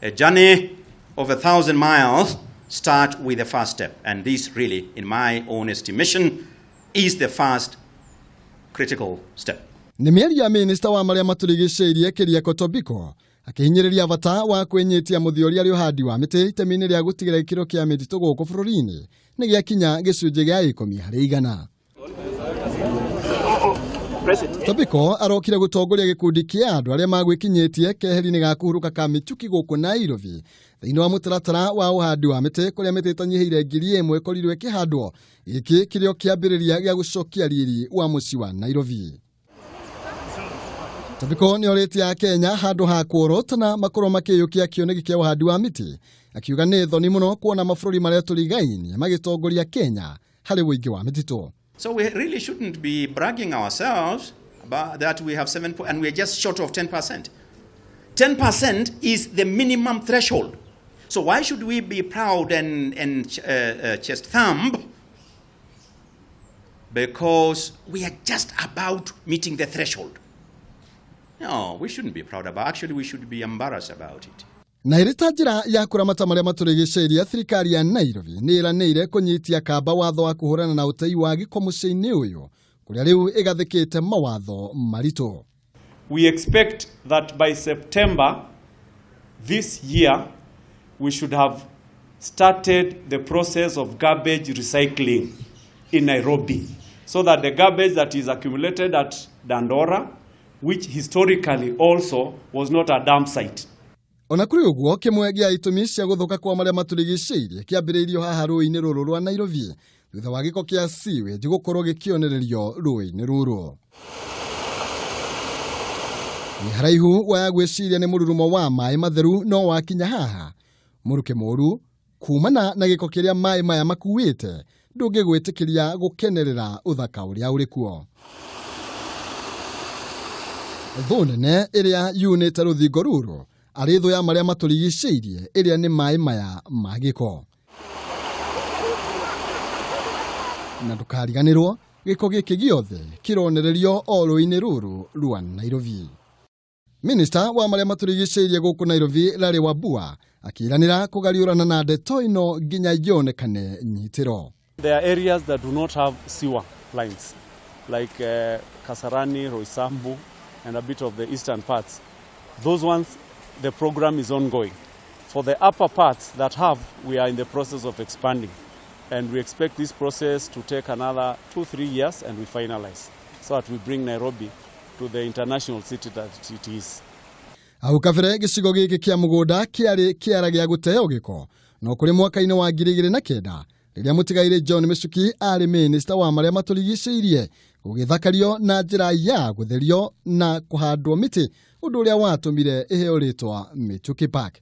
A journey of 1,000 miles start with the first step. And this really, in my own estimation, is the first critical step. Nĩ mĩario ya minista wa marĩa matũrigicĩirie Keriako Tobiko akĩhinyĩrĩria bata wa kwĩnyitia mũthiori arĩ ũhandi wa mĩtĩ itemi-inĩ rĩa gũtigĩra gĩkĩro kĩa mĩtitũ gũkũ bũrũri-inĩ nĩ gĩakinya 10%. Tobiko arokire gũtongoria gĩkundi kĩa andũ arĩa magwĩkinyĩtie keheri-inĩ ga kũhurũka ka Mĩchuki gũkũ Nairobi thĩinĩ wa mũtaratara wa ũhandi wa mĩtĩ kũrĩa mĩtĩ ĩtanyihĩire 1,000 ĩkorirwo ĩkĩhandwo, gĩkĩ kĩrĩ o kĩambĩrĩria gĩa gũcokia riri wa mũciĩ wa Nairobi. Tobiko nĩ orĩtie Akenya handũ ha kuorotana makorwo makĩiyũkia kĩoneki kĩa ũhandi wa mĩtĩ, akiuga nĩ thoni mũno kuona mabũrũri marĩa tũrigainie magĩtongoria Kenya harĩ ũingĩ wa mĩtitũ. So we really shouldn't be bragging ourselves about that we have 7 and we're just short of 10%. 10% is the minimum threshold. So why should we be proud and chest thumb? Because we are just about meeting the threshold. No, we shouldn't be proud about. Actually, we should be embarrassed about it. Na ĩrĩ ta njĩra ya kũramata marĩa matũrigicĩirie, thirikari ya Nairobi nĩ ĩranĩire kũnyitia kamba watho wa kũhũrana na ũtei wa gĩko mũciĩ-inĩ ũyũ kũrĩa rĩu ĩgathĩkĩte mawatho maritũ. We expect that by September this year, we should have started the process of garbage recycling in Nairobi so that the garbage that is accumulated at Dandora, which historically also was not a dump site, Ona kũrĩ ũguo, kĩmwe gĩa itũmi cia gũthũka kwa marĩa matũrigicĩirie kĩambĩrĩirio haha rũĩ-inĩ rũrũ rwa Nairobi thutha wa gĩko kĩa sewage gũkorwo gĩkĩonererio rũĩ-inĩ rũrũ. Nĩ haraihu waya gwĩciria nĩ mũrurumo wa maĩ matheru, no wakinya haha mũrukĩ mũru kumana na gĩko kĩrĩa maĩ maya makuĩte ndũngĩgwĩtĩkĩria gũkenerera ũthaka ũrĩa ũrĩ kuo. Thũ nene ĩrĩa yunĩte rũthingo rũrũ arĩ thũ ya marĩa matũrigicĩirie ĩrĩa nĩ maĩ maya ma gĩko. Na ndũkariganĩrwo gĩko gĩkĩ gĩothe kĩronererio o rũĩ-inĩ rũrũ rwa Nairobi. Minista wa marĩa matũrigicĩirie gũkũ Nairobi Larry Wambua akĩranĩra kũgariũrana na ndeto ĩno nginya yonekane nyitĩro. There are areas that do not have sewer lines, like Kasarani, Roysambu, and a bit of the eastern parts. Those ones, the program is ongoing. For the upper parts that have, we are in the process of expanding. And we expect this process to take another 2, 3 years and we finalize so that we bring Nairobi to the international city that it is. Hau kabere gĩcigo gĩkĩ kĩa mũgũnda kĩarĩ kĩara gĩa gũteo gĩko, no kũrĩ mwaka-inĩ wa 2009 rĩrĩa mũtigairĩ John Michuki arĩ minista wa marĩa matũrigicĩirie gũgĩthakario na njĩra ya gũtherio na kũhandwo mĩtĩ, ũndũ ũrĩa watũmire ĩheo rĩtwa Michuki Park.